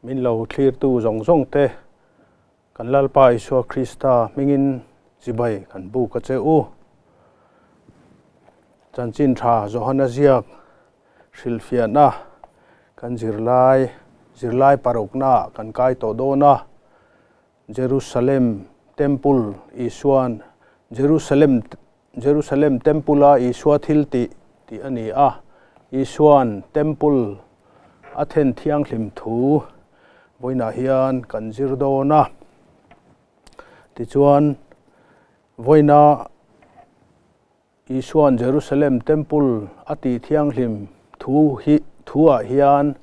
Min lo thlirtu zawng zawng te kan Lalpa Isua Krista hmingin chibai kan buk a che u. Chanchin tha Johana ziak hrilhfiahna kan zirlai zirlai parukna kan kai tawh dawn a. Jerusalem Temple Isuan Jerusalem Jerusalem Temple-a Isua thil tih tih a ni a. Isuan Temple a then thianghlim thu vawiinah hian kan zir dawn a. Tichuan, vawiina Isuan Jerusalem Temple a tih thianghlim thu hi thuah hian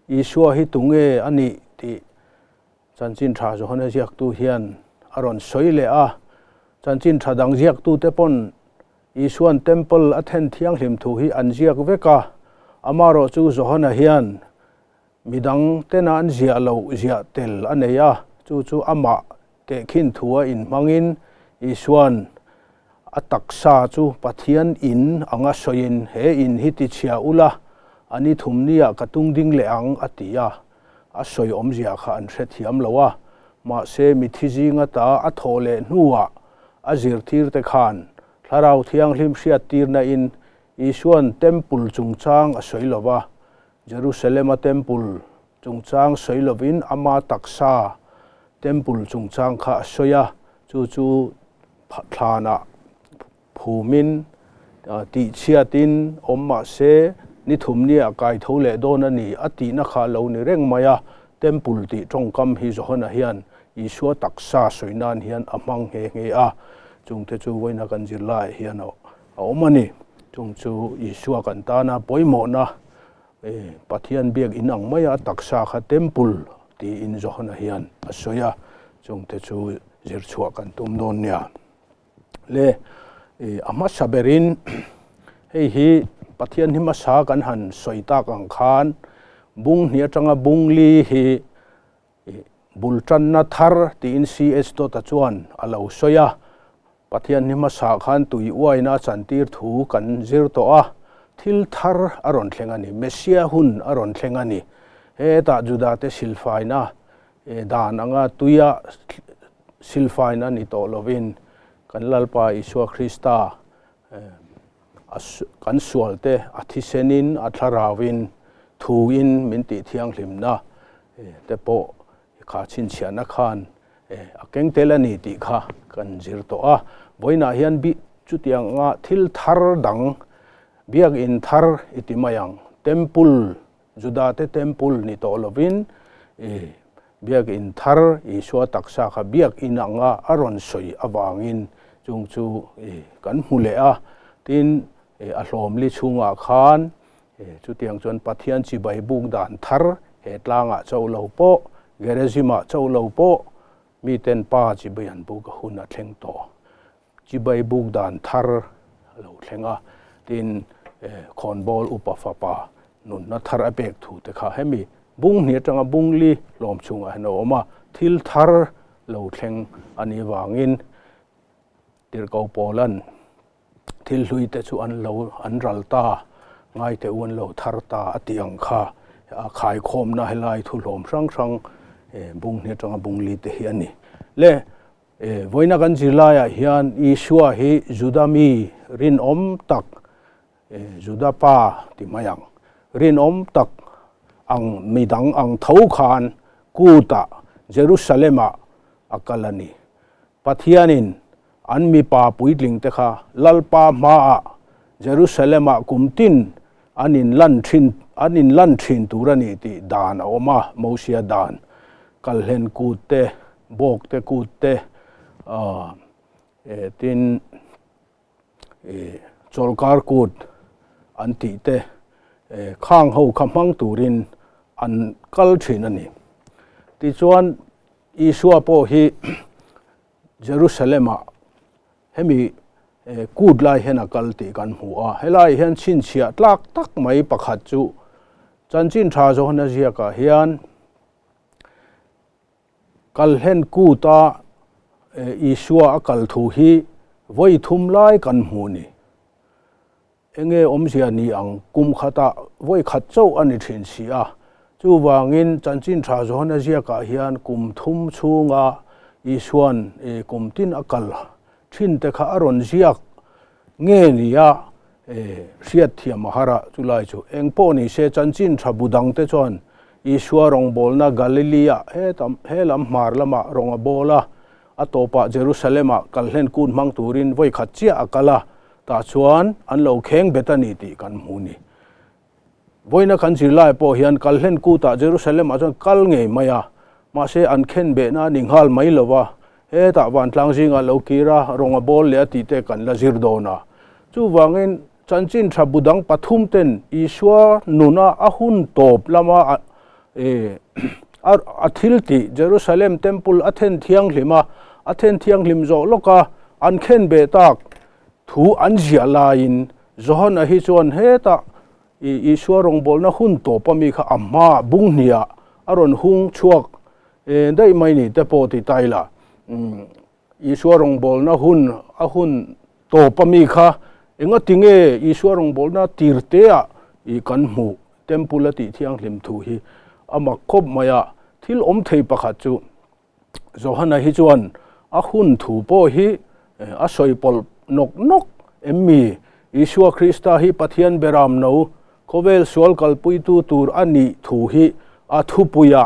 Isua hi tunge a nih tih Chanchin tha Johana ziaktu hian a rawn sawi leh a. Chanchin tha dang ziaktute pawn Isuan Temple a then thianghlim thu hi an ziak vek a, amarawh chu Johana hian midang tena an ziah loh ziah tel a nei a, chu chu amah tehkhin thu a inhmangin Isuan a taksa chu Pathian in anga sawiin he in hi tichhia ula, a ni thumniah ka tung ding leh ang a ti a. A sawi awmzia kha an hrethiam lo a, mahse mithi zinga ta a thawh leh hnuah a zirtirte khan Thlarau Thianghlim hriattirna in Isuan Temple chungchang a sawi lo va, Jerusalem-a Temple chungchang sawi lovin ama taksa Temple chungchang kha a sawi a, chu chu thlanah Phumin, tihchhiatin awm mah se, ni thumnia kai tho leh dawn a ni, a tihna kha a lo ni reng mai a. Temple tih tawngkam hi Johana hian Isua taksa sawi nan hian a hmang nghe nghe a, chungte chu vawiina kan zirlaiah hian a awm a ni. Chung chu Isua kan tana pawimawhna, Pathian biak in ang maia taksa kha Temple tiin Johana hian a sawi a, chungte chu zirchhuah kan tum dawn nia. Le a hmasa berin hei hi Pathian hi hmasa kan han sawi tak ang khan bung hnih atanga bung li hi bul tanna thar tiin CS Dawta chuan a lo sawi a. Pathian hi hmasa khan tui uaina a chantir thu kan zir tawh a, thil thar a rawn thleng a ni, Messia hun a rawn thleng a ni. Hetah Judate silfaina dan anga tuia silfain a ni tawh lovin kan Lalpa Isua Krista kan sualte a thisenin a thlarauin thuin min tih thianghlimna te pawh kha chhinchhiahna khan a keng tel a ni tih kha kan zir tawh a. Vawiinah hian chutiang anga thil thar dang biakin thar i ti mai ang, temple Judate temple ni tawh lovin biakin thar Isua taksa kha biakin anga a rawn sawi avangin chung chu kan hmu leh a. Tin, a hlawmli chhungah khan chutiang chuan Pathian chibai buk dan thar he tlangah chauh lo pawh, Gerizim-ah chauh lo pawh miten Pa chibai an buk a hun a thleng tawh. Chibai buk dan thar a lo thleng a, tin khawnbawl upa fapa nunna thar a pek thu te kha hemi bung hnih atanga bung li hlawm chhungah hian a awm a, thil thar lo thleng a nih vangin Tirhkoh Pawla'n thil hlui te chu an lo an ral ta, ngai te u an lo thar ta a tih ang kha a khaikhawmna helai thu hlawm hrang hrang bung hnih atanga bung li te hi a ni. Le Vawiina kan zirlaiah hian Isua hi Juda mi rinawm tak, Juda pa ti mai ang, rinawm tak ang midang ang tho khan kutah Jerusalem-ah a kal a ni. Pathianin an mipa puitlingte kha Lalpa hmaah Jerusalem-ah kum tin an inlan thin an inlan thin tur a ni tih dan a awm a, Mosia dan, kalhlen kut te, bawk te kut te, aah tin ih chawlhkar kut an tih te khang ho kha hmang turin an kal thin a ni. Tichuan Isua pawh hi Jerusalem-ah Hemi kut lai hian a kal tih kan hmu a, helaiah hian chhinchhiah tlak tak mai pakhat chu chanchin tha zawhna ziakah hian kalhlen kuta Isua a kal thu hi vawi thum lai kan hmu ni. Enge awmzia ni ang kum khatah vawi khat chauh a ni thin si a. Chuvangin Chanchin Tha Johana ziakah hian kum thum chhunga Isua'n kum tin a kal thin te kha a rawn ziak nge nia hriat thiam a har a, chulai chu eng pawh ni se Chanchin Tha bu dang te chuan Isua rawngbawlna Galilee-ah he lam hmar lamah rawng a bawl a, a tawpah Jerusalem-ah kalhlen kut hmang turin vawi khat chiah a kal a, tah chuan an lo kheng bet a ni tih kan hmu ni. Vawiina kan zirlai pawh hian kalhlen kutah Jerusalem-ah chuan kal ngei mai a, mahse an khen behna a ni nghal mai lo va, hetah vantlang zingah lo kir a, rawng a bawl leh a tih te kan la zir dawn a. Chuvangin chanchin tha bu dang pathum ten Isua nuna a hun tawp lama a thil tih Jerusalem Temple a then thianghlim a, a then thianghlim zawh lawka an khen beh tak thu an ziah laiin Johana hi chuan hetah i Isua rawngbawlna hun tawp ami kha a hma bung hniah a rawn hung chhuak daih mai ni te pawh ti ta ila. Isua rawngbawlna hun a hun tawp ami kha engati nge Isua rawngbawlna tir teah i kan hmuh Temple a tih thianghlim thu hi a mak khawp mai a. Thil awm thei pakhat chu Johana hi chuan a hun thu pawh hi a sawi pawlh nawk nawk em mi? Isua Krista hi Pathian beram no, khawvel sual kalpuitu tur a nih thu hi a thupui a.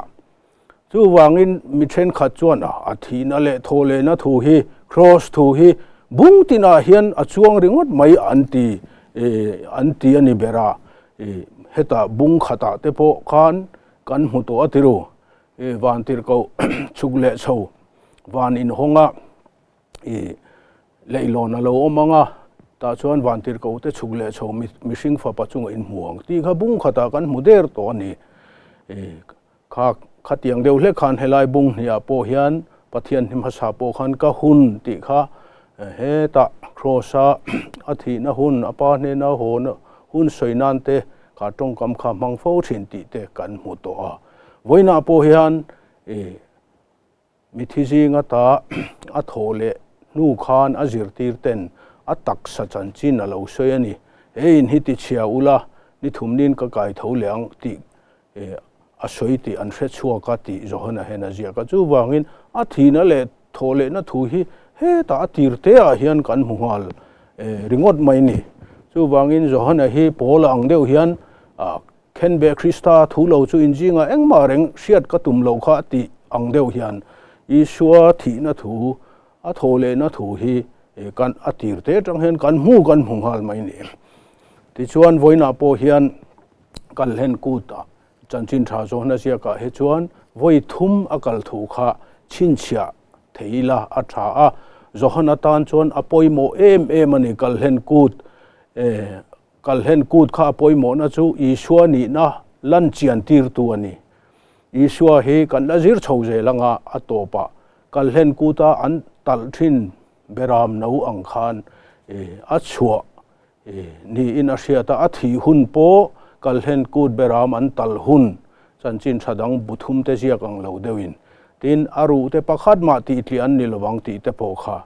Chuvangin mi thenkhat chuan a thihna leh thawhlehna thu hi, Kraws thu hi bung tinah hian a chuang ringawt mai an ti an ti a ni ber a. Hetah bung khatah te pawh khan kan hmu tawh a ti ru. I van tirhkoh chhuk leh chho van inhawnga i leihlawn a lo awm ang a, tah chuan van tirhkoh te chhuk leh chho mihring fapa chunga inhmu ang tih kha bung khatah kan hmu der tawh a ni. I kha khatiang deuh hlek khan helai bung hniah pawh hian Pathian hnim hmasa pawh khan ka hun tih kha hetah Kraws-a a thihna hun, a pa hnena haw hun sawi nan te kha tawngkam kha hmang fo thin tih te kan hmu tawh a. Vawiinah pawh hian i mithi zinga ta a thawh leh hnu khan a zirtir ten a taksa chanchin a lo sawi a ni. He in hi tichhia ula, ni thumnin ka kai tho leh ang tih a sawi tih an hre chhuak a tih Johana hian a ziak a. Chuvangin a thihna leh thawh lehna thu hi hetah a tir te ah hian kan hmu nghal ringawt mai a ni. Chuvangin Johana hi Paula ang deuh hian Khenbeh Krista thu lo chu inzingah engmah reng hriat ka tum loh kha tih ang deuh hian Isua thihna thu, a thaw lehna thu hi kan a tir te atang hian kan hmu kan hmu nghal mai ni. Tichuan vawiinah pawh hian Kalhlen kutah chanchin tha zawhna ziakah hi chuan vawi thum a kal thu kha chhinchhiah thei ila a tha a, Johana tan chuan a pawimawh em em a ni Kalhlen kut Kalhlen kut kha a pawimawhna chu Isua nihna lan chian tirtu a ni. Isua hi kan la zir chho zel anga a tawpah Kalhlen kuta an talh thin beram no ang khan a chhuah niin a hriat a, a thih hun pawh Kalhlen kut beram an talh hun chanchin tha dang bu thum te ziak ang lo deuhin tin a ruh te pakhat mah tih tliah an ni lovang tih te pawh kha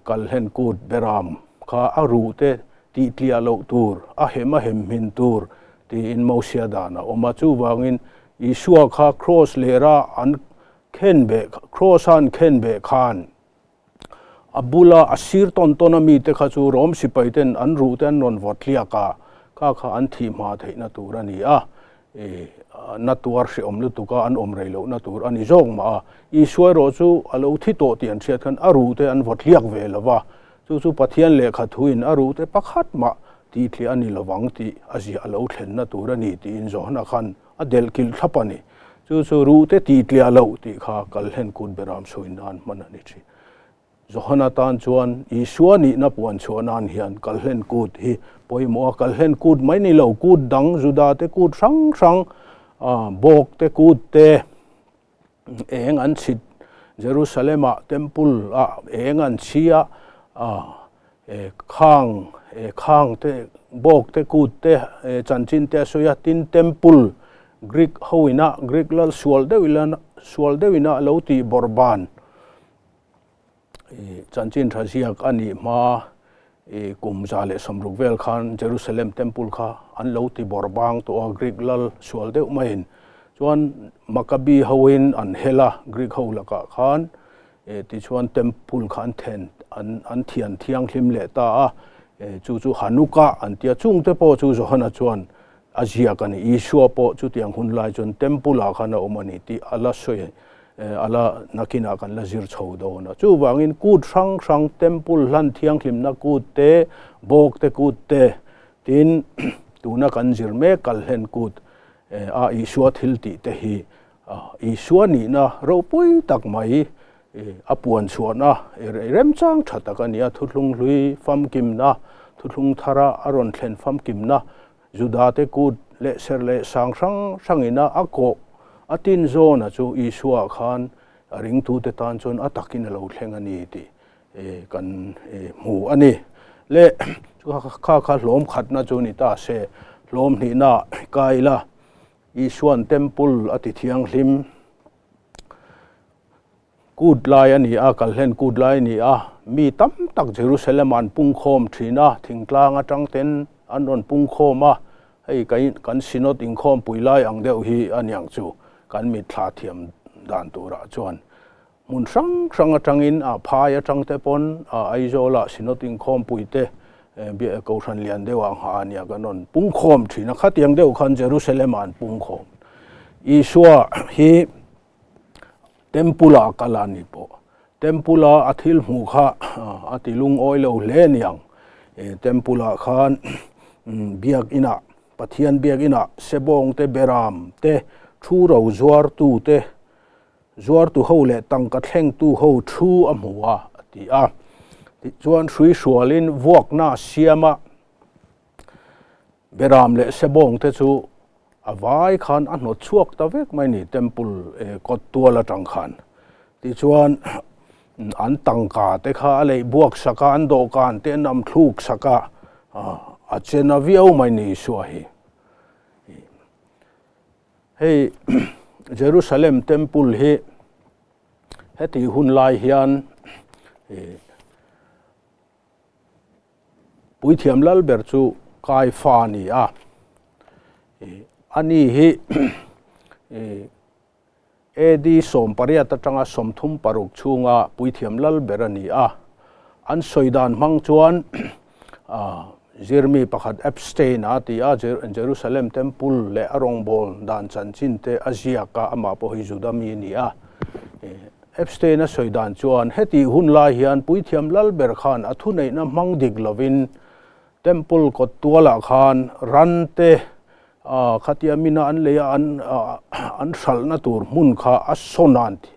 Kalhlen kut beram kha a ruh te tih tliah loh tur, a hem a hem hmin tur tiin Mosia dan a awm a. Chuvangin Isua kha kraws lera an khen beh, kraws a an khen beh khan a bula a sir tawn tawn a mite kha chu Rom sipai ten an ruh te an rawn vawt tliak a, kha kha an thih hma theihna tur a ni a. Na tuar hrehawm lutuk a, an awm rei lohna tur a ni zawk mah a. Isua erawh chu a lo thi tawh tih an hriat khan a ruhte an vaw tliak ve lo va, chu chu Pathian lehkha thuin a ruhte pakhat mah tih tliah a ni lovang tih a ziah a lo thlenna tur a ni tiin Johana khan a delh kilh thlap a ni. Chu chu ruhte tih tliah loh tih kha Kalhlen kut beram sawi nan hman a ni thin. Johana tan chuan Isua nihna puan chhuah nan hian Kalhlen kut hi pawimawh a, Kalhlen kut mai ni lo, kut dang Juda te kut hrang hrang, Bawk te kut te, eng an chhit Jerusalem ah Temple ah eng an chhi a, khang khang te Bawk te kut te chanchin te a sawi a, tin Temple Greek ho ina Greek lal sual deuh ila sual deuh ina a lo tih bawrhban Chanchin tha ziak a nih hma kum 160 vel khan Jerusalem Temple kha an lo ti bawrh bang tawh a, Greek lal sual deuh maiin. Chuan Makabi hoin an hel a, Greek ho lakah khan tichuan temple kha an then an thian thianghlim leh ta a, chu chu Hanukkah an tia. Chungte pawh chu Johana chuan a ziak a ni. Isua pawh chutiang hun lai chuan temple ah khan a awm a ni tih a la sawi a la nakinah kan la zir chho dawn a. Chuvangin kut hrang hrang temple hlan thianghlimna kut te, bawk te kut te, tin tuna kan zir mek kalhlen kut a Isua thil tih te hi Isua nihna ropui tak mai a puan chhuahna remchang tha tak a ni a, thuthlung hlui famkimna, thuthlung thara a rawn thlen famkimna, Judate kut leh serh leh sang hrang hrangina a kawh a tin zawna chu Isua khan a ringtute tan chuan a takin a lo thleng a ni tih kan hmu a ni. Le kha kha hlawm khatna chu ni ta se, hlawm hnihna kai ila Isuan temple a ti thianghlim. Kut lai a ni a, kalhlen kut lai a ni a, mi tam tak Jerusalem ah an pungkhawm thin a, thingtlang atang ten an rawn pungkhawm a, hei kan Synod inkhawmpui lai ang deuh hi a niang chu kan mitthla thiam dan turah chuan hmun hrang hrang atangin a phai atang te pawn Aizawl ah Synod inkhawmpui te Kohhran lian deuh ah nghah a nia kan rawn pungkhawm thin a, khatiang deuh khan Jerusalem ah an pungkhawm. Isua hi Temple ah kal a ni pawh. Temple a a thil hmuh kha a ti lungawi lo hle a niang. Temple ah khan biak inah, Pathian biak inah sebawng te, beram te, thu ro zuartu te, zuartu ho leh tangka thlengtu ho thu a hmu a, a ti a. Tichuan hruihrualin vuakna a siam a. Beram leh Sebawng te chu a vai khan a hnawt chhuak ta vek mai ni temple kawt tual atang khan. Tichuan an tangka te kha a leih buak sak a, an dawhkan te an am thluk sak a, a che na viau mai ni Isua hi. Hei Jerusalem temple hi heti hun lai hian Puithiam lal ber chu Kaifa a ni a, ani hi AD 18 atanga 36 chhunga puithiam lal ber a ni a. An sawi dan hmang chuan zirmi pakhat Epstein a ti a, Jerusalem Temple leh a rawngbâwl dan chanchin te a ziak a, amah pawh hi Juda mi a ni a. Epstein a sawi dan chuan hetih hun lai hian puithiam lal ber khan a thuneihna hmang dik lovin Temple kawt tualah khan ran te khatia mina an lei a an an hralhna tur hmun kha a sawn a an ti.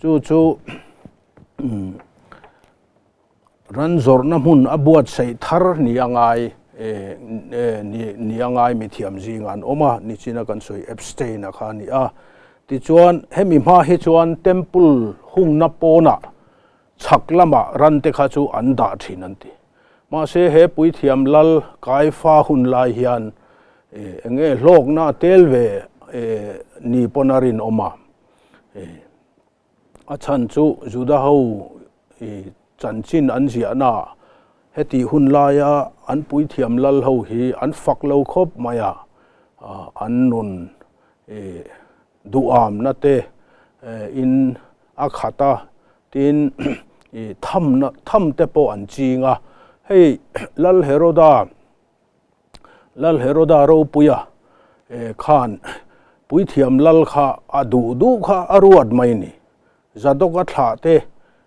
Chu chu Ran zawrhna hmun a buatsaih thar ni a ngai ni a ngai mithiam zingah an awm a, nichina kan sawi Epstein-a kha a ni a. Tichuan, hemi hma hi chuan Temple hungna pawnah chhak lamah rante kha chu an dah thin an ti. Mahse, he puithiam lal Kaifa hun lai hian eng nge hlawkna a tel ve ni pawn a rinawm a. A chhan chu Juda ho chanchin an ziahna hetih hun laia an puithiam lal ho hi an fak lo khawp mai a, an nun duhamna te in a khat a, tin thamna tham te pawh an ching a. Hei Lal Heroda Lal Heroda ropuia khan puithiam lal kha a duh duh kha a ruat mai ni. Zadok a thlah te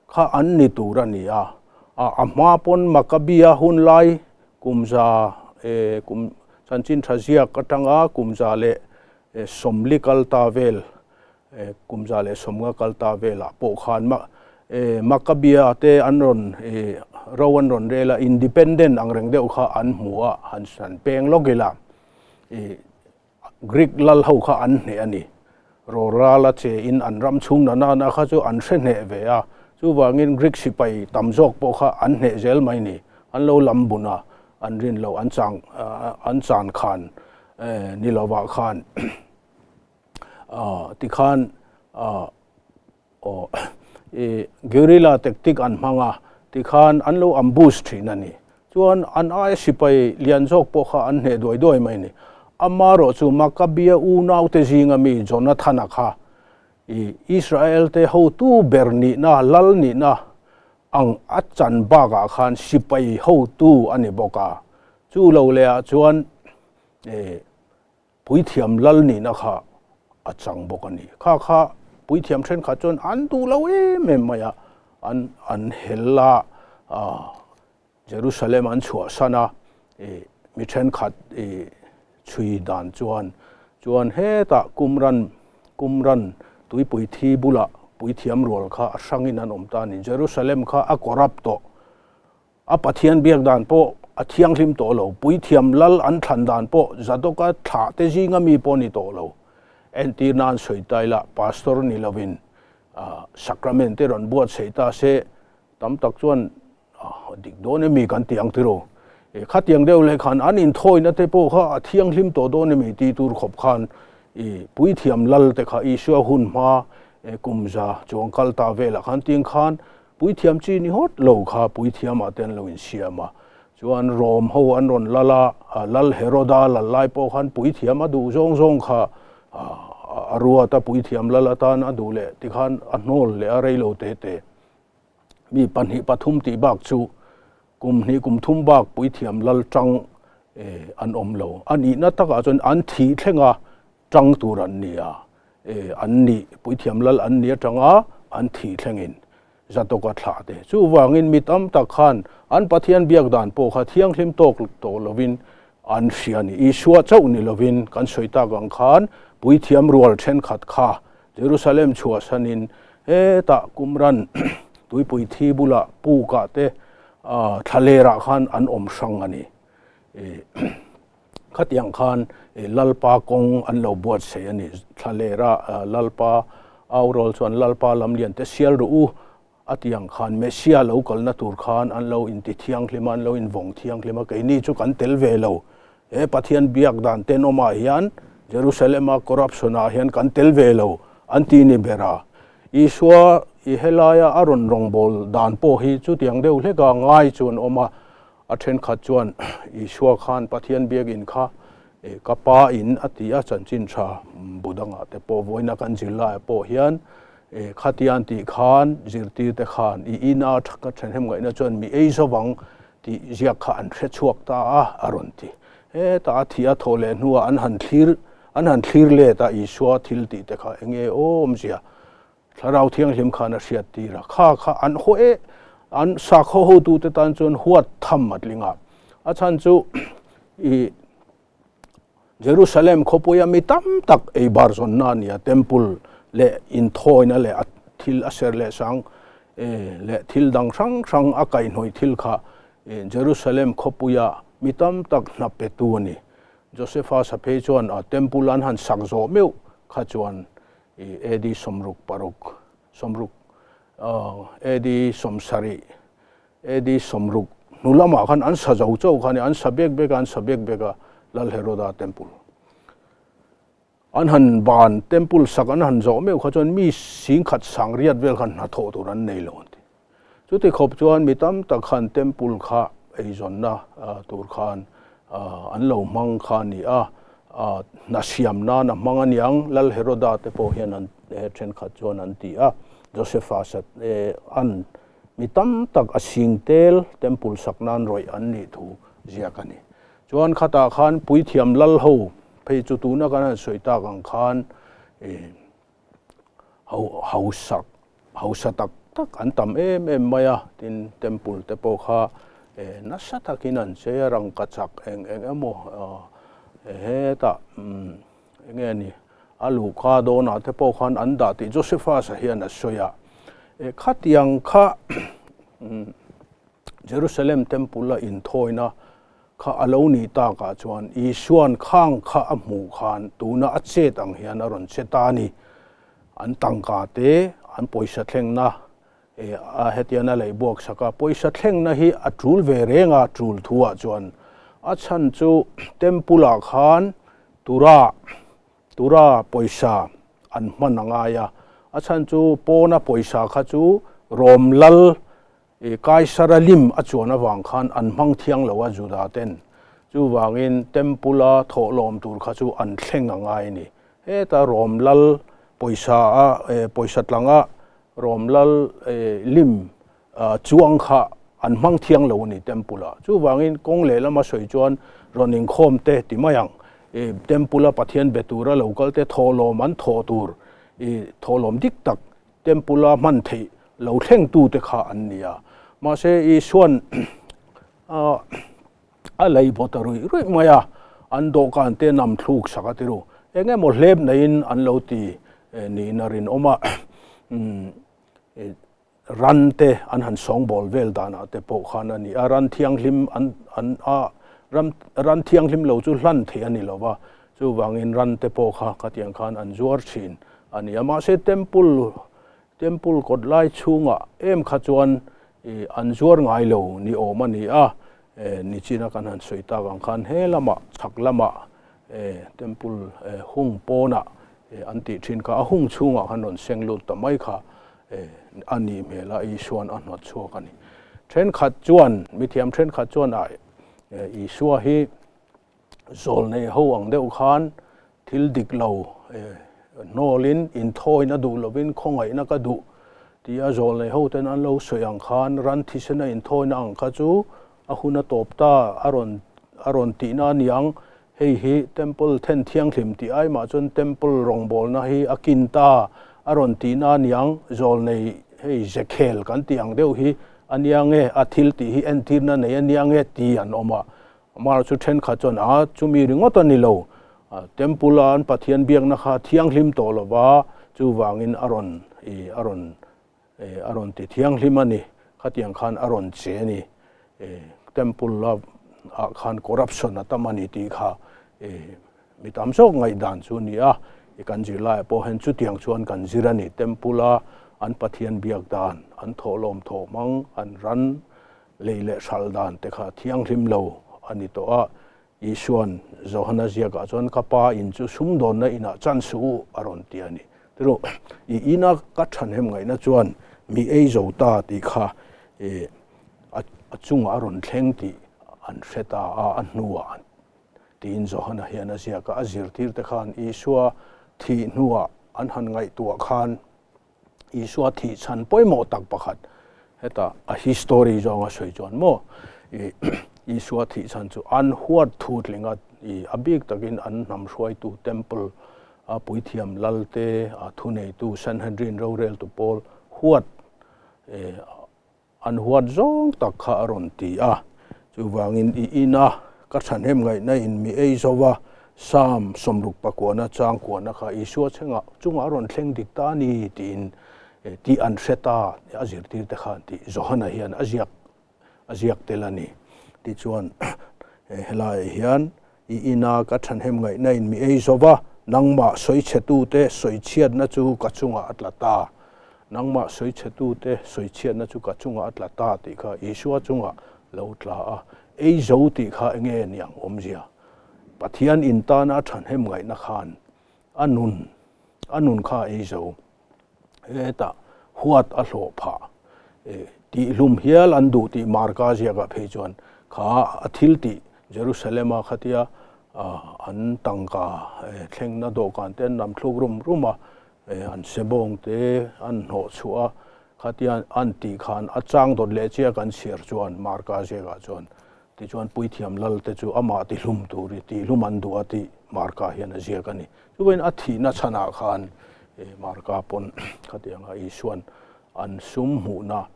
kha an ni tur a ni a, a hma pawn Makabia hun lai kum za kum chanchin tha ziak atanga kum 140 kal ta vel Kum 150 kal ta velah pawh khan Maccabea te an rawn ro an rawn rel a, independent ang reng deuh kha an hmu a, han han peng lawk ila Greek lal ho kha an hneh a ni. Rawlral a che in an ram chhung na nana kha chu an hre hneh ve a, chuvangin Greek sipai tam zawk pawh kha an hneh zel mai ni. An lo lam bun a, an rin loh an chang an chan khan ni lovah khan. Tikhan guerrilla tactic an hmang a, tikhan an lo ambush thin a ni. Chuan an aia sipai lian zawk pawh kha an hneh duai duai mai a ni. Amaherawhchu Makabia unaute zinga mi Jonathana kha i Israelte hotu ber nihna, lal nihna ang a chan bakah khan sipai hotu a ni bawk a. Chu lo lehah chuan puithiam lal nihna kha a chang bawk a ni. Kha kha puithiam thenkhat chuan an duh lo em em mai a, an an hel a, Jerusalem an chhuahsan a, mi thenkhat chhui dan chuan chuan hetah Qumran Qumran tuipui thi bulah puithiam rual kha a hrangin an awm ta a ni. Jerusalem kha a corrupt tawh. A Pathian biak dan pawh a thianghlim tawh lo. Puithiam lal an thlan dan pawh Zadoka thlah te zinga mi pawh ni tawh lo. Entir nan sawi ta ila Pastor ni lovin Sacrament te rawn buatsaih ta se tam tak chuan dik dawn emi kan ti ang tiraw? E khatiang deuh leh khan an inthawina te pawh kha a thianghlim tawh dawn emi tih tur khawp khan i puithiam lal te kha Isua hun hma kum za chuang kal ta velah khan ting khan puithiam chi ni hawt lo kha puithiam ah te an lo insiam a. Chuan Rom ho an rawn lal a, Lal Heroda lal lai pawh khan puithiam a duh zawng zawng kha a ruat a, puithiam lal atan a duh leh tikhan a hnawl leh a reilo te te. Mi pahnih pathum tih bak chu kum hnih kum thum bak puithiam lal tang an awm lo. A nihna takah chuan an thih thlenga tang tur an ni a, an nih puithiam lal an ni atanga an thih thlengin Zatawka thlah te. Chuvangin mi tam tak khan an Pathian biak dan pawh kha thianghlim tawk tawh lovin an hria a ni. Isua chauh ni lovin kan sawi tak ang khan puithiam rual thenkhat kha Jerusalem chhuahsanin hetah Qumran tuipui thi bulah pukah te thlalerah khan an awm hrang a ni. Khatiang khan Lalpa kawng an lo buatsaih a ni. Thlalera Lalpa aurawl chuan Lalpa lamlian te sial rawh u a ti ang khan Messia lo kalna tur khan an lo inti thianghlim a, an lo invawng thianghlim a, keini chu kan tel ve lo. He Pathian biak dan tenawmah hian Jerusalem-a corruption-ah hian kan tel ve lo an ti ni ber a. Isua i helaia a rawn rawngbâwl dan pawh hi chutiang deuh hleka ngai chu an awm a. A ṭhenkhat chuan Isua khan Pathian biakin kha ka pa in a ti a, chanchin ṭha bu dangah te pawh vawiina kan zir laiah pawh hian khatian tih khan zirtirte khan i ina ka ṭhahnem ngaihna chuan mi ei zo vang tih ziak kha an hre chhuak ta a, a rawn ti. Hetah a thih a thawh leh hnuah an han thlir an han thlir let a Isua thil tih te kha eng nge awmzia Thlarau Thianghlim khan a hriat tir a, kha kha an haw e an sakhaw hotute tan chuan huat tham a tling a, a chhan chu i Jerusalem khawpuia mi tam tak ei bar zawnna a ni a, temple leh inthawina leh a thil a ser leh sang leh thil dang hrang hrang a kaihhnawih thil kha Jerusalem khawpuia mi tam tak hna petu a ni. Josephus a phei chuan a temple an han sak zawh meuh kha chuan AD 66, 60 AD 70, AD 60 hnu lamah khan an sa zo chauh kha a ni, an sa bek bek a, an sa bek bek a Lal Heroda temple. An han ban temple sak an han zawh meuh kha chuan mi singkhat sangriat vel khan hnathawh tur an nei lo an ti. Chuti khawp chuan mi tam tak khan temple kha eizawnna tur khan an lo hmang kha a ni a, hna siam nan a hmang a niang, Lal Heroda te pawh hian an thenkhat chuan an ti a, Josephus an mi tam tak a sing tel temple sak nan rawih an nih thu ziak a ni. Chuan khatah khan puithiam lal ho phei chu tuna kan han sawi tak ang khan hausak hausa tak tak an tam em em mai a, tin temple te pawh kha nasa takin an chei a, rangkachak eng eng emaw hetah eng nge ni a luhka dawnah te pawh khan an dah tih Josephus-a hian a sawi a, khatiang kha Jerusalem temple a inthawina kha a lo nih takah chuan Isua'n khang kha a hmuh khan tuna a chet ang hian a rawn che ta a ni. An tangka te, an pawisa thlengna a hetian a lei buak sak a, pawisa thlengna hi a tul ve reng a, tul thuah chuan a chhan chu temple ah khan tura tura pawisa an hman a ngai a, a chhan chu pawna pawisa kha chu Rom lal I Kaisara lim a chuan avang khan an hmang thiang lo a Juda ten. Chuvangin Temple-a thawhlawm tur kha chu an thleng a ngai a ni. Heta Rom lal pawisa a pawisa tlanga Rom lal lim chuang kha an hmang thiang lo a ni Temple-ah. Chuvangin kawng lehlama sawi chuan rawn inkhawm te ti mai ang. Temple-a Pathian be tura lo kal te thawhlawm an thawh tur thawhlawm dik tak Temple-a hman theih lo thlengtute kha an ni a. Mahse Isua'n a lei baw ta ruih ruih mai a, an dawhkan te nam thluk sak a ti ru. Eng emaw hlep neiin an lo ti niin a rinawm a, ran te an han sawngbawl vel danah te pawh khan a ni a, ran thianghlim an an a ram ran thianghlim lo chu hlan theih a ni lo va, chuvangin ran te pawh kha khatiang khan an zuar thin a ni a. Mahse temple Temple kawt lai chhungah em kha chuan an zuar ngai lo ni awm a ni a, nichina kan han sawi tak ang khan he lamah chhak lamah temple hung pawnah an tih thin kha a hung chhungah khan rawn seng lut ta mai kha a nih hmel a, Isua'n a hnawt chhuak a ni. Thenkhat chuan, mithiam thenkhat chuan a Isua hi Zawlnei ho ang deuh khan thil dik lo hnawlin inthawina duh lovin khawngaihna ka duh tia zawlnei ho ten an lo sawi ang khan ran thisena inthawina ang kha chu a hun a tawp ta a rawn a rawn tihna a niang. Hei hi Temple then thianghlim tih ai mah chuan Temple rawngbawlna hi a kin ta a rawn tihna a niang. Zawlnei hei zekhel kan tih ang deuh hi a nia nge a thil tih hi entirna nei a nia nge ti an awm a. Amah chu thenkhat chuan, A, chumi ringawt a ni lo. Temple-a an Pathian biakna kha thianghlim tawh lo va, chuvangin a rawn, i, a rawn, i, a rawn ti thianghlim a ni. Khatiang khan a rawn che a ni. I, Temple-a ah khan corruption a tam a ni tih kha, i, mi tam zawk ngaihdan chu a ni a. I, kan zirlaiah pawh hian chutiang chuan kan zir a ni. Temple-a an Pathian biak dan, an thawhlawm thawh hmang, an ran Lei leh hral dan te kha thianghlim lo a ni tawh a, Isua'n Johana ziakah chuan ka pa in chu sumdawnna inah chan suh u a rawn ti a ni. Tiru, i ina ka thahnem ngaihna chuan mi ei zo ta tih kha a chungah a rawn thleng tih an hre ta a, a hnuah tiin Johana hian a ziak a, a zirtirte khan Isua thih hnuah an han ngaihtuah khan Isua thih chhan pawimawh tak pakhat heta a history zawnga sawi chuan maw i Isua thih chhan chu an huat thu tling a, i a bik takin an hnam hruaitu temple a puithiam lal te a thuneitu Sanhedrin roreltu pawl huat An huat zawng tak kha a rawn ti a, chuvangin i ina ka thahnem ngaihna in mi ei zo va, Psalm 60 pakuana chang kuana kha Isua chhengah chungah a rawn thleng dik ta a ni tiin tih an hre ta a zirtir te khan tih Johana hian a ziak a ziak tel a ni. Tichuan helaiah hian I ina ka thahnem ngaihna in mi ei zo va, nangmah sawichhetute sawichhiatna chu ka chungah a tla ta. Nangmah sawichhetute sawichhiatna chu ka chungah a tla ta tih kha Isua chungah lo tla a, ei zo tih kha enge niang awmzia? Pathian in tana a thahnem ngaihna khan a nun a nun kha a ei zo. Hetah huat a hlawh phah. Tihhlum hial an duh tih Marka ziakah phei chuan kha a thil tih Jerusalema khatia an tangka thlengna dawhkan te an lam thluk rum rum a, an sebawng te an hnawh chhuah a, khatia an tih khan a chang dawt leh chiah kan chhiar chuan Marka ziakah chuan Tichuan Puithiam Lal te chu amah tihlum tur i tihlum an duh a tih Marka hian a ziak a ni. Chuvain a thihna chhanah khan Marka pawn khatianga Isua'n an sum hmuhna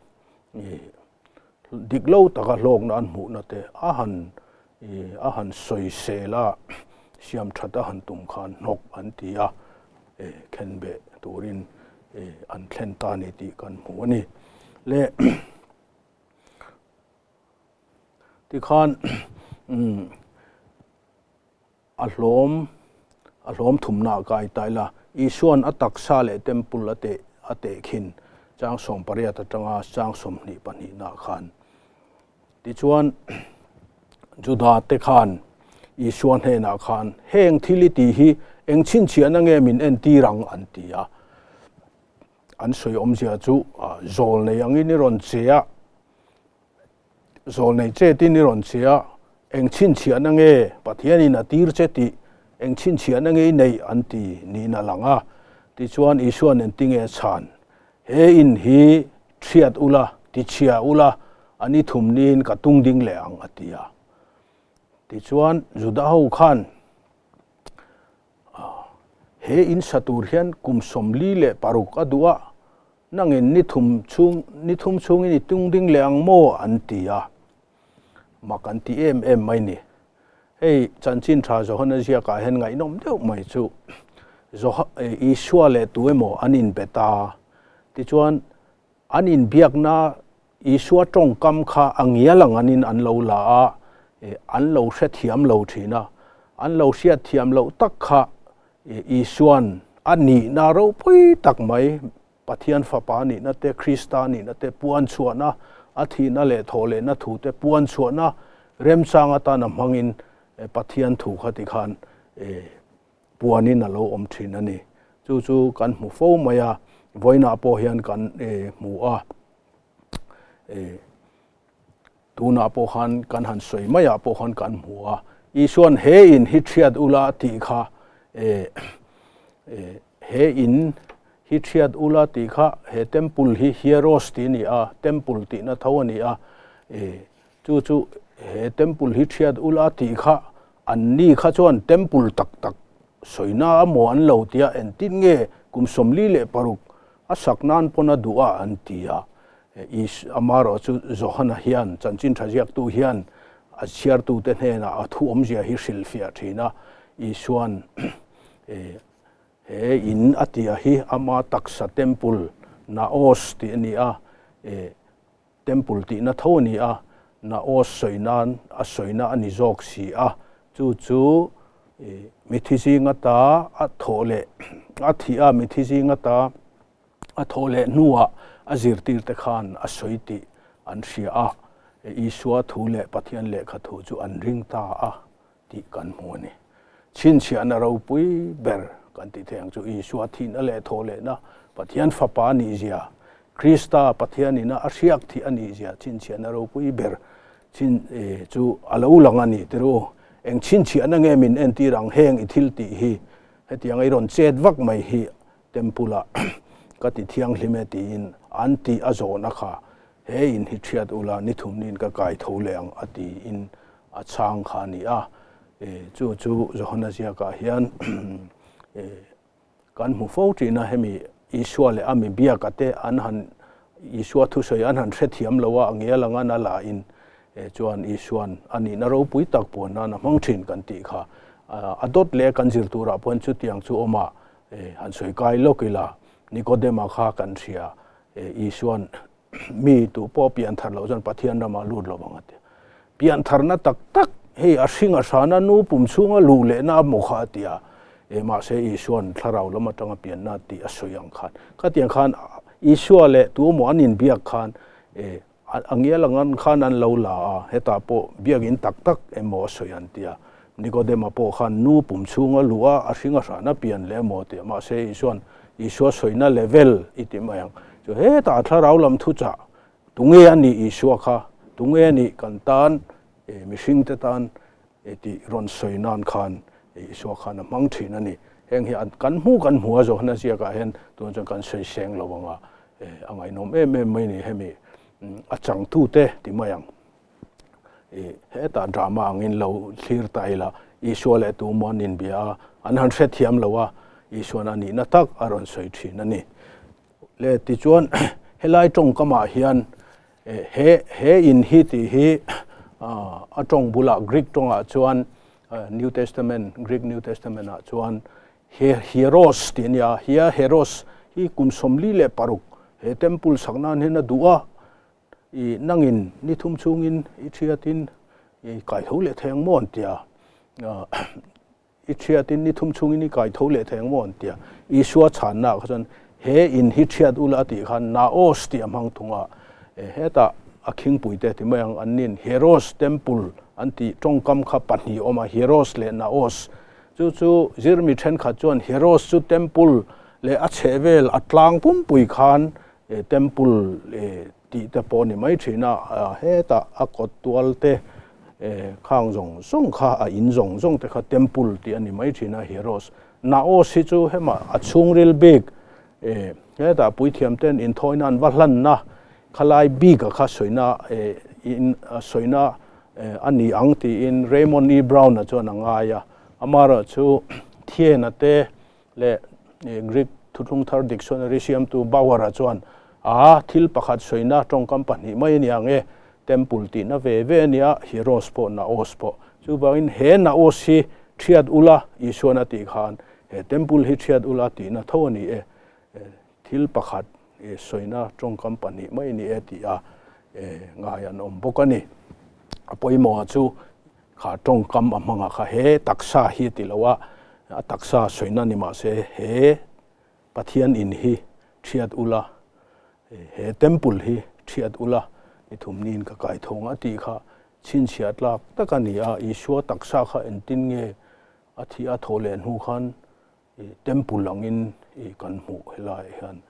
dik lo taka hlawkna an hmuhna te a han a han sawisel a, siam that a han tum khan hnawk an ti a, khenbeh turin an thlen ta a ni tih kan hmu a ni. Le. Tikhan a hlawm a hlawm thumna a kai ta ila, Isua'n a taksa leh temple a teh a tehkhin chang 18 atanga chang 22 nah khan. Tichuan Juda te khan Isua hnenah khan heng thil i tih hi eng chhinchhiahna nge min entir ang an ti a. An sawi awmzia chu zawl nei angin i rawn che a, zawl nei che tin i rawn che a. Eng chhinchhiahna nge Pathianin a tir che tih eng chhinchhiahna nge i neih an ti niin a lang a. Tichuan Isua'n engtinge a chhan? He in hi thiat ula, tichhia ula, a ni thum niin ka tung ding leh ang a ti a. Tichuan Juda ho khan he in sa tur hian kum 46 a duh a, nangin ni thum chhung ni thum chhungin i tung ding leh ang maw an ti a. Mak an ti em em mai ni. Hei chanchin tha Johana ziakah hian ngaihnawm deuh mai chu Isua leh tu emaw an inbe ta. Tichuan an inbiakna Isua tawngkam kha a ngial ang anin an lo la a, an lo hrethiam lo thin a. An lo hriatthiam loh tak kha Isua'n a nihna ropui tak mai Pathian Fapa nihna te, Krista nihna te puan chhuahna, a thihna leh thawhlehna thu te puan chhuahna remchang atana hmangin Pathian thu kha tikhan puanin a lo awm thin a ni. Chu chu kan hmu fo mai a, vawiinah pawh hian kan hmu a. Tunah pawh khan kan han sawi maiah pawh khan kan hmu a, Isua'n he in hi thiat ula tih kha he in hi thiat ula tih kha he temple hi Hieros tih a ni a, temple tihna tho a ni a, chu chu he temple hi thiat ula tih kha anni kha chuan temple tak tak sawina a maw an lo tia entin nge kum 46 a sak nan pawn a duh a an ti a. Amaherawh chu Johana hian chanchin tha ziaktu hian a chhiartute hnenah a thu awmzia hi hrilhfiah thin a, Isua'n he in a tih a hi ama taksa temple naos tih a ni a, temple tihna tho a ni a, naos sawi nan a sawina a ni zawk si a, chu chu mithi zinga ta a thawh leh a thih a mithi zinga ta A thawh leh hnuah a zirtirte khan a sawi tih an hria a, Isua thu leh Pathian lehkha thu chu an ring ta a tih kan hmu a ni. Chhinchhiahna ropui ber kan tih theih ang chu Isua thihna leh thawh lehna Pathian Fapa a nihzia, Krista Pathianina a hriak thih a nihzia chhinchhiahna ropui ber chhin chu a lo lang a ni tiru. Eng chhinchhiahna nge min entir ang heng i thil tih hi hetianga i rawn chet vak mai hi Temple ah ka ti thianghlim e tiin an tih a zawhna kha he in hi thiat ula ni thumniin ka kai tho leh ang a tiin a chhang kha a ni a. Chu chu Johana ziakah hian kan hmu fo thin a, hemi Isua leh a mi biaka te an han Isua thusawi an han hrethiam lo a, a ngial anga na la in chuan Isua'n a nihna ropui tak puan nan a hmang thin kan tih kha a dawt leh kan zir turah pawhin chutiang chu awm a. Han sawi kai lawk ila, Nikodema kha kan hria, Isua'n mi tu pawh pian thar loh chuan Pathian ramah lut lo ang a ti. Pian tharna tak tak hei a hring a hrana nu pum chhunga luh lehna a maw kha a ti a, mahse Isua'n thlarau lam atanga pianna tih a sawi ang khan. Khatiang khan Isua leh tu emaw an inbiak khan A ngial ang an khan an lo la a, hetah pawh biakinn tak tak emaw a sawi an ti a. Nikodema pawh khan nu pum chhunga luh a, a hring a hran a pian leh emaw ti a. Mahse Isua'n Isua sawina level i ti mai ang. Chu hetah thlarau lam thuchah tunge a nih Isua kha, tunge a nih kan tan, mihringte tan tih rawn sawi nan khan Isua khan a hmang thin a ni. Heng hi kan hmu kan hmu a Johana ziakah hian tun chuan kan sawi seng lo ang a, a ngaihnawm em em mai ni hemi a changtute ti mai ang. Hetah drama angin lo thlir ta ila Isua leh tumaw an inbia a, an han hrethiam lo a, Isua'n a nihna tak a rawn sawi thin a ni. Le tichuan helai tawngkamah hian he he in hi tih hi a tawng bulah Greek tawngah chuan New Testament Greek New Testament ah chuan he Hieros tih a ni a, hia Heros hi kum 46 he temple sak nan hian a duh a, i nangin ni thum chhungin i thiatin i kaitho leh thei ang maw an ti a. I thiatin ni thum chhungin i kai tho leh thei ang maw an ti a. Isua chhanna ah kha chuan he in hi thiat ula a tih khan Naos tih a hmang thung a. Hetah a khingpui te ti mai ang an nin Heros temple an tih tawngkam kha pahnih awm a, Heros leh Naos. Chu chu zirmi thenkhat chuan Heros chu temple leh a chhehvel a tlang pumpui khan temple tih te pawh a ni mai thin a. Hetah a kawt tual te. Khang zawng zawng kha a in zawng zawng te kha temple tih a ni mai thin a, Hieros. Naos hi chu hema a chhungril bik hetah puithiam ten inthawina an va hlanna khalai bika kha sawina in sawina a ni ang tiin Raymond E. Brown-a chuan a ngai a. Amaherawhchu Thiena te leh Greek Thuthlung Thar Dictionary siamtu Bauer-a chuan, A, thil pakhat sawina tawngkam pahnih mai a ni ang e, Temple tihna ve ve a nia, Hieros pawh Naos pawh. Chuvangin he Naos hi thiat ula, Isuan a tih khan, he Temple hi thiat ula tihna tho a ni e, thil pakhat sawina tawngkam pahnih mai a ni e tih a ngai an awm bawk a ni. A pawimawha chu Kha tawngkam a hmangah kha he taksa hi a ti lo a, a taksa sawina ni mah se he Pathian in hi thiat ula, he temple hi thiat ula ni thumniin ka kai thawng a tih kha chhinchhiah tlak tak a ni a, Isua taksa kha engtin nge a thih a thawh leh hnu khan Temple angin kan hmuh helaiah hian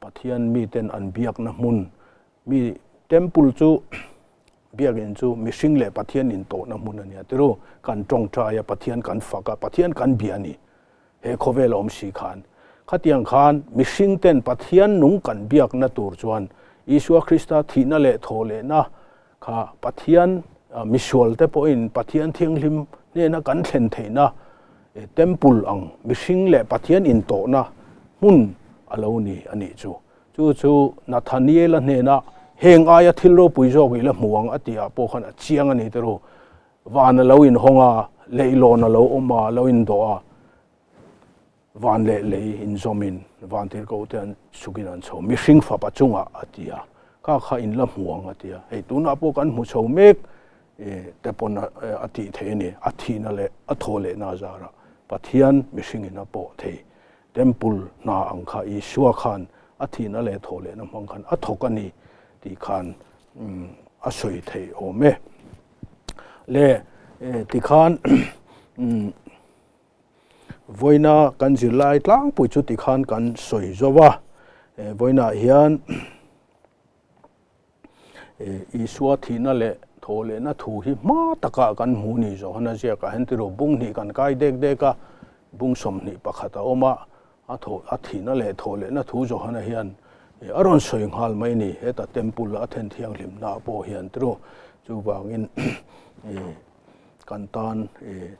Pathian miten an biakna hmun mi temple chu biakin chu mihring leh Pathian intawhna hmun a nia tiru kan tawngtai a Pathian kan fak a Pathian kan bia a ni he khawvel a awm si khan khatiang khan mihring ten Pathian nung kan biakna tur chuan Isua Krista thihna leh thawhlehna Kha Pathian misual te pawhin Pathian thianghlim hnena kan thlen theihna temple ang mihring leh Pathian intawhna hmun a lo ni a nih chu. Chu chu Nathaniela hnena heng aia thil ropui zawk i la hmu ang a tihah pawh khan a chiang a ni te ru. Van a lo inhawng a, leihlawn a lo awm a, a lo indawh a. Van leh lei inzawmin vantirhkoh te an sukin an chho, mihring fapa chungah a ti a, kha kha in la hmu ang a ti a, hei tunah pawh kan hmu chho mek te pawn a tih theih a ni, a thihna leh a thaw lehna a zarah Pathian mihringin a pawh thei, Temple hna ang kha Isua khan a thihna leh thaw lehna hmang khan a thawk a ni tih khan a sawi theih awm e. Le tikhan Vawiina kan zirlai tlangpui chu tikhan kan sawi zo va, vawiinah hian Isua thihna leh thaw lehna thu hi hma takah kan hmu ni Johana ziakah hian tiraw bung hnih kan kai dek dek a, bung 21 a awm a, a thaw a thihna leh thaw lehna thu Johana hian a rawn sawi nghal mai ni, heta temple a then thianghlimna pawh hian tiraw chuvangin Kan tan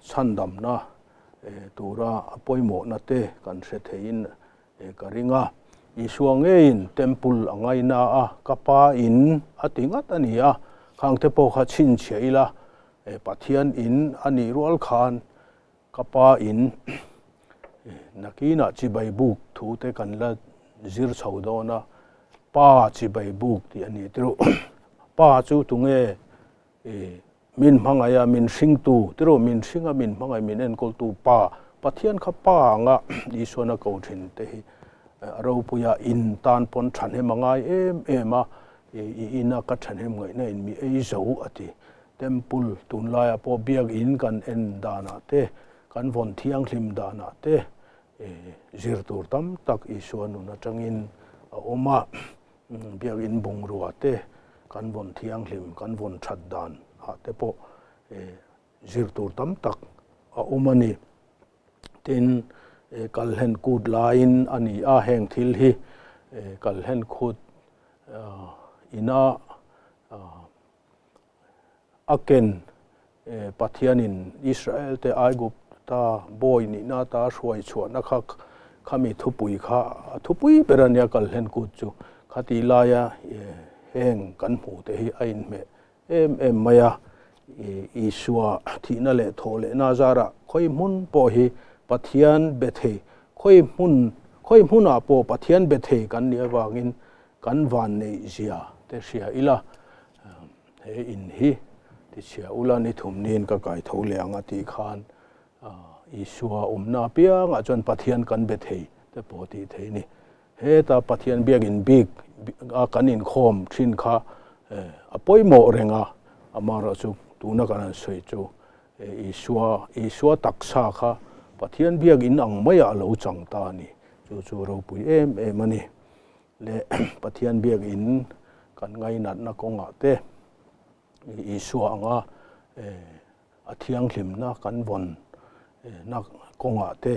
chhandamna tura a pawimawhna te kan hre theiin ka ring a. Isua ngeiin temple a ngaina a, ka pa in a ti ngat a ni a, khang te pawh kha chhinchhiah ila, Pathian in a nih rual khan ka pa in nakinah chibai buk thu te kan la zir chho dawn a, pa chibai buk tih a ni tirh. Pa chu tunge Min hmangaih a, min hringtu, tiraw min hring a, min hmangaih, min enkawltu Pa, Pathian kha Pa anga Isuan a ko thin te hi a ropui a, in tan pawn thahnem a ngai em em a, i ina ka thahnem ngaihna in mi ei zo a ti. Temple tunlaiah pawh biakin kan en danah te, kan vawn thianghlim danah te zir tur tam tak Isua nun atangin a awm a. Biakin bungrua te kan vawn thianghlim, kan vawn that dan ah te pawh zir tur tam tak a awm a ni. Tin, kalhlen kut laiin a ni a, heng thil hi kalhlen kut ina A ken Pathianin Israelte Aigupta bawi nihna ata hruai chhuahna kha khami thupui kha a thupui ber a nia kalhlen kut chu khati laia heng kan hmuh te hi a inhmeh em em mai a. Isua thihna leh thawh lehna zarah khawi hmun pawh hi Pathian be thei khawi hmun khawi hmunah pawh Pathian be thei kan nih avangin kan vanneih zia te hria ila. He in hi tichhia ula ni thumniin ka kai tho leh ang a tih khan Isua awmna apiangah chuan Pathian kan be thei te pawh tih thei a ni. Heta Pathian biakin bik a kan inkhawm thin kha a pawimawh reng a, amaherawhchu tuna kan han sawi chu Isua Isua taksa kha Pathian biakin ang maiah a lo chang ta a ni. Chu chu ropui em em a ni. Leh Pathian biakin kan ngainatna kawngah te Isua anga. A thianghlimna kan vawn na kawngah te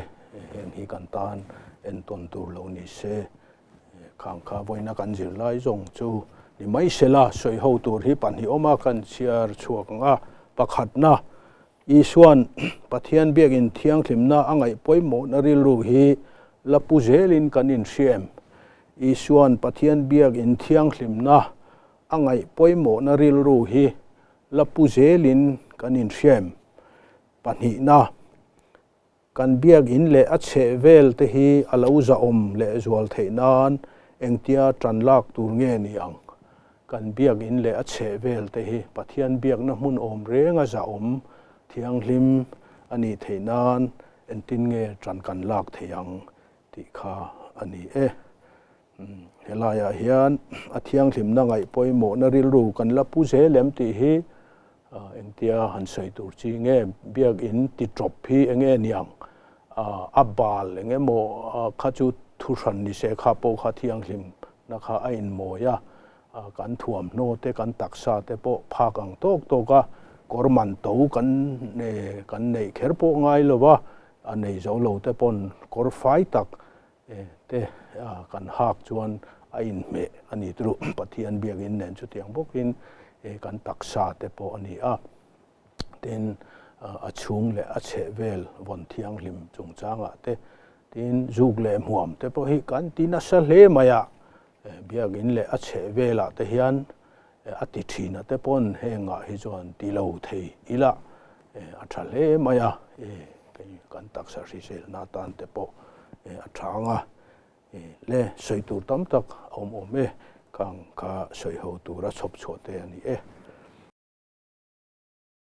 heng hi kan tan entawn tur lo ni se. Khang kha vawiina kan zirlai zawng chu ni mai sela sawiho tur hi pahnih awma kan chhiar chhuak ang a. Pakhatna, Isua'n Pathian biakin thianghlimna a ngaih pawimawhna rilru hi la pu zelin kan inhria em? Isua'n Pathian biakin thianghlimna a ngaih pawimawhna rilru hi la pu zelin kan inhria em? Pahnihna, Kan biakin leh a chheh vel te hi a lo zahawm leh zual theih nan engtia tan lak tur nge ni ang? Kan biakin leh a chheh vel te hi Pathian biakna hmun awm renga zahawm thianghlim a nih theih nan engtin nge tan kan lak theih ang tih kha a ni e. Helaiah hian a thianghlimna ngaih pawimawhna rilru kan la pu zel em tih hi engtia han sawi tur chi nge biakin ti tawp hi enge niang a bal eng emaw kha chu thu hran ni se kha pawh kha thianghlimna kha a inmawi a, kan thuamhnaw te kan taksa te pawh phak ang tawk tawk a, kawr man to kan kan neih kher pawh ngai lo va, a nei zo lo te pawn kawr fai tak te kan hak chuan a inhmeh a ni turu Pathian biakin nen chutiang bawkin kan taksa te pawh a ni a. Tin, a chhung leh a chheh vel vawn thianghlim chungchangah te, tin zuk leh hmuam te pawh hi kan ti nasa hle mai a. Biakin leh a chheh velah te hian a ti thin a te pawn hengah hi chuan ti lo thei ila a tha hle mai a, kan taksa hriselna atan te pawh a tha ang a, le sawi tur tam tak a awm awm e, khang kha sawi ho tura chhawp chhuah te a ni e.